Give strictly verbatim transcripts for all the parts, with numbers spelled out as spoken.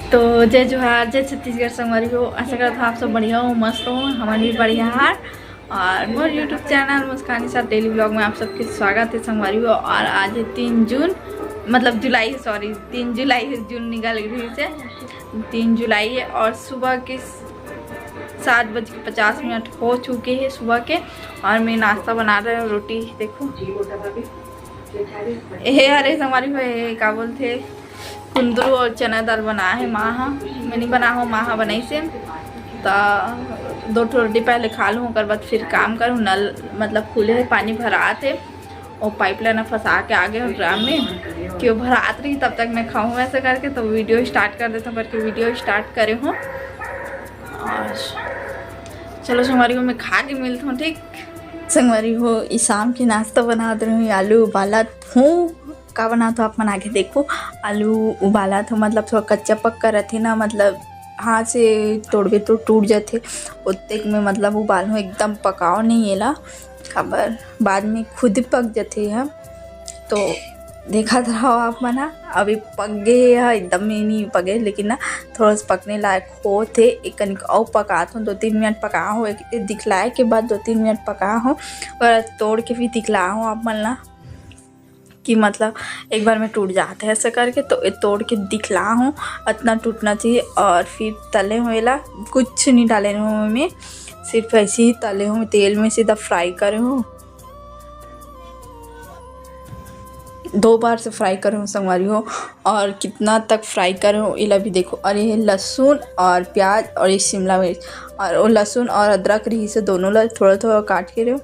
तो जय जोहार, जय छत्तीसगढ़ संगवारी हो। आशा करत हव आप सब बढ़िया हो, मस्त हो, हमन भी बढ़िया हन। और मोर YouTube चैनल मुस्कानी साथ डेली व्लॉग में आप सबके स्वागत है संगवारी हो। और आज है तीन जून, मतलब जुलाई, सॉरी, तीन जुलाई है, जून निकल गई है, तीन जुलाई है। और सुबह के सात बज के पचास मिनट हो चुके हैं सुबह के। और मैं नाश्ता बना रही हूँ, रोटी देखो, ये हरे संगवारी हो, ये का बोलते, कुंदरू और चना दाल बना है माँ हा। मैं नहीं बना हो, माँ हा बनाई से। तो दो ठो रोटी पहले खा लूँ, ओकर बाद फिर काम करूँ। नल मतलब खुले है, पानी भरात है, और पाइपलाइन फंसा के आ गए हूँ ड्राम में कि वो भरात रही, तब तक मैं खाऊँ, वैसे करके। तो वीडियो स्टार्ट कर देता हूँ करके वीडियो स्टार्ट करे हूँ। और चलो संगवारी हो, मैं खा के मिलता हूँ, ठीक। संगवारी हो, ई शाम के नाश्ता बनात रही हूँ, आलू उबालत हूँ। का बनात हव आप मन आगे देखो, आलू उबालत हव, मतलब थोड़ा कच्चा पक्का रथे ना, मतलब हाथ से तोड़बे तो टूट जथे, ओतेक में मतलब उबालहूँ, एकदम पकाओ नहीं एला, काबर बाद में खुद पक जथे ह। तो देखत रहो आप मन ह, अभी पक गे ह, एकदम ही नहीं पके, लेकिन ना थोड़ा सा पकने लायक होत हे। एक कनिक अउ पकात हूँ, दो तीन मिनट पका हूँ, एक, एक दिखलाए के बाद दो तीन मिनट पका हूँ और तोड़ के भी दिखला हूँ आप मन ला कि मतलब एक बार में टूट जाते हैं ऐसे करके। तो ये तोड़ के दिखला हूँ, इतना टूटना चाहिए। और फिर तले हूँ एला, कुछ नहीं डाले हूँ मैं, सिर्फ ऐसे ही तले हूँ, तेल में सीधा फ्राई करे हूँ। दो बार से फ्राई करे हूँ संगवारी हो, और कितना तक फ्राई करे हूँ एला भी देखो। और ये लहसुन और प्याज और ये शिमला मिर्च, और वो लहसुन और अदरक रही से दोनों ला थोड़ा थोड़ा काट के रहे हूँ।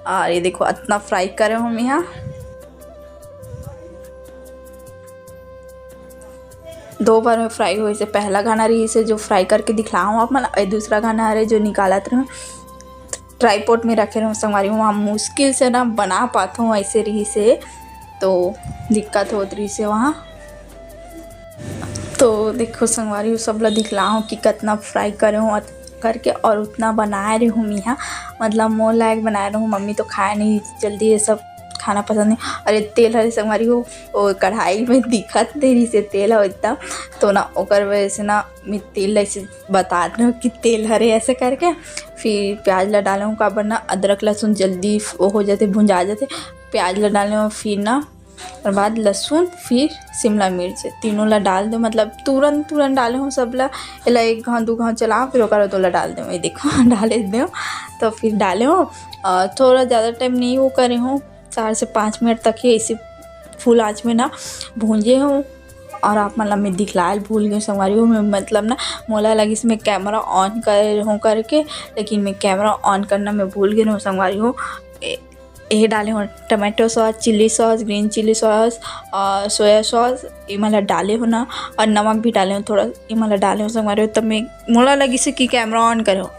और ये देखो, इतना फ्राई करे हूँ मैं यहाँ। दो बार में फ्राई होइसे, पहला घाना रही से जो फ्राई करके दिखला हूँ आप मन, और दूसरा घाना हरे जो निकालत रहूँ, ट्राईपोड में रखे रहूँ संगवारी हो, वहाँ मुश्किल से ना बना पात हूँ ऐसे रही से, तो दिक्कत होत रही से वहाँ। तो देखो संगवारी हो, सब ला दिखला हूँ कि कितना फ्राई करे हूँ करके, और उतना बनाए रही हूँ मैं यहाँ, मतलब मोर लायक बनाए रही हूँ, मम्मी तो खाए नहीं जल्दी ये सब, खाना पसंद नहीं। और ये तेल हरे संगवारी हो, वो कढ़ाई में दिखत नहीं रही से तेल हो एकदम, तो ना ओकर वजह से ना मैं तेल ऐसे बतात रही हूँ कि तेल हरे ऐसे करके। फिर प्याज ला डाले हूँ, काबर ना अदरक लहसुन जल्दी वो हो जाते, भुंजा जाते। प्याज ला डाले हूँ, फिर ना ओकर बाद लहसुन, फिर शिमला मिर्च, तीनों ला डाल दे, मतलब तुरंत तुरंत डाले हूँ सब ला। एला एक घाव दू घाव चला, फिर ओकर बाद ओला डाल दे। ये देखो डाले दे, तो फिर डाले हूँ। और थोड़ा ज़्यादा टाइम नहीं वो करे हूँ, चार से पाँच मिनट तक ही ऐसे फुल आँच में ना भूंजे हूँ। और आप मन ला मैं दिखलायल भूल गई संगवारी हो, मैं मतलब ना मोला लगिस मैं कैमरा ऑन कर हूँ करके, लेकिन मैं कैमरा ऑन करना मैं भूल गई हूँ संगवारी हो। ए- ये डाले हूँ tomato sauce, chilli sauce, green chilli sauce और सोया सॉस, ये मला डाले हो ना, और नमक भी डाले हो थोड़ा, ये मला डाले हो संगवारी हो। तब मैं मोला लगिस कि कैमरा ऑन करे हो,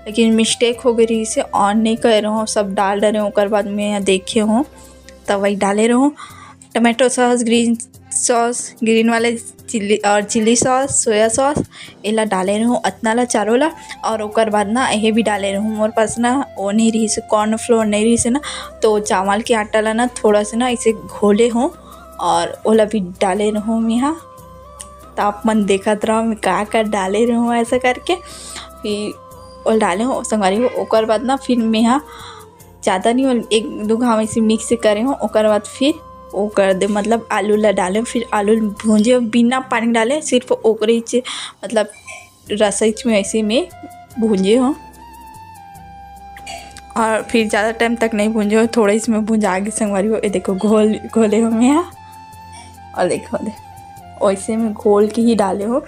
लेकिन मिस्टेक हो गई रही से, ऑन नहीं करे हो, सब डाल डरे हो। ओकर बाद मैं यहाँ देखे हो, तब वही डाले रहो tomato sauce, green sauce, green वाले चिल्ली और चिल्ली सॉस, सोया सॉस, एला डाले रहूँ अतना ला चारों ला। और ओकर बाद ना यही भी डाले रहूँ, मोर पास ना वो नहीं रही से, कॉर्न फ्लोर नहीं रही से ना, तो चावल के आटा ला ना थोड़ा से ना इसे घोले हूँ और ओला भी डाले रहूँ मैं यहाँ। तो आप मन देखत रहो मैं का का डाले रहूँ ऐसा करके। फिर ओला डाले हूँ संगवारी हो। ओकर बाद ना फिर मैं यहाँ ज़्यादा नहीं, एक दो घाव ऐसे मिक्स करे हूँ। ओकर बाद फिर वो कर दे, मतलब आलू ला डाले, फिर आलू भूंजे बिना पानी डाले, सिर्फ ओकरे च-, मतलब रसोई में ऐसे में भूंजे हूँ। और फिर ज़्यादा टाइम तक नहीं भूंजे हूँ, थोड़ा इसमें भुंजा के संगवारी हो। ये देखो घोल घोले हो मैं यहाँ, और देखो दे, वैसे में घोल के ही डाले हो।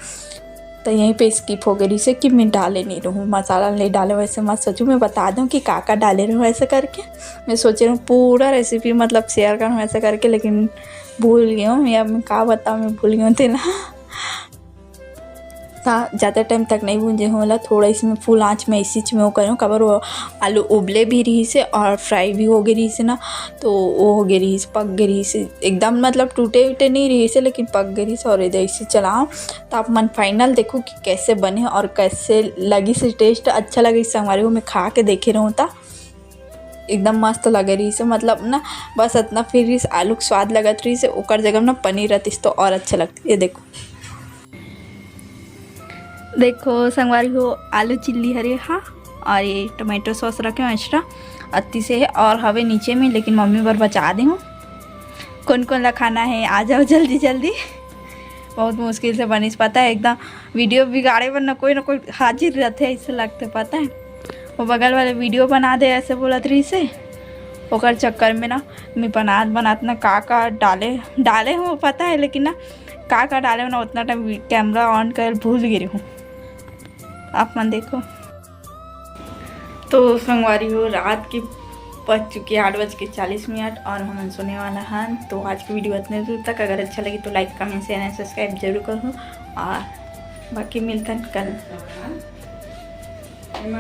तो यहीं पे स्किप हो गई से कि मैं डाले नहीं रहूँ, मसाला नहीं डाले। वैसे मत सोचो, मैं बता दूँ कि का का डाले रहूँ ऐसे करके। मैं सोचे रहूँ पूरा रेसिपी मतलब शेयर करूँ ऐसे करके, लेकिन भूल गई हूँ मैं। अब मैं का बताऊँ, मैं भूल गई हूँ तेला। ता ज़्यादा टाइम तक नहीं भूंजे हूँ ला, थोड़ा इसमें फुल आँच में इसी में वो करूँ, काबर वो आलू उबले भी रही से और फ्राई भी हो गई रही से ना, तो वो हो गई रही से, पक गई रही से एकदम, मतलब टूटे उटे नहीं रही से, लेकिन पक गई रही से। और इधर इसे चलाओ तो आप मन फाइनल देखो कि कैसे बने और कैसे लगी से टेस्ट। अच्छा लगी संगवारी हो, मैं खा के देखे रहूँ था, एकदम मस्त लगे रही से, मतलब ना बस इतना फिर इस आलू के स्वाद लगत रही से, ओकर जगह ना पनीर रहती तो और अच्छा लगती। ये देखो देखो संगवारी हो, आलू चिल्ली हरे हा, और ये टोमेटो सॉस रखे हो एक्स्ट्रा, अत्ती से है और हवे नीचे में, लेकिन मम्मी बर बचा दे हूँ। कौन कौन ला खाना है, आ जाओ जल्दी जल्दी। बहुत मुश्किल से बनिस, पता है, एकदम वीडियो बिगाड़े बर ना कोई ना कोई हाजिर रहते, ऐसे लगते, पता है। वो बगल वाले वीडियो बना दे, ऐसे बोलत रही से, ओकर चक्कर में ना मैं बनात बनात ना का का डाले डाले हूँ, पता है, लेकिन ना का का डाले हूँ ना, उतना टाइम कैमरा ऑन कर भूल गई हूँ। आप मन देखो। तो संगवारी हो, रात के बज चुके आठ बज के चालीस मिनट और हमन सोने वाला हन। तो आज की वीडियो इतने दूर तक। अगर अच्छा लगे तो लाइक, कमेंट, शेयर एंड सब्सक्राइब जरूर करो और बाकी मिलतन कल।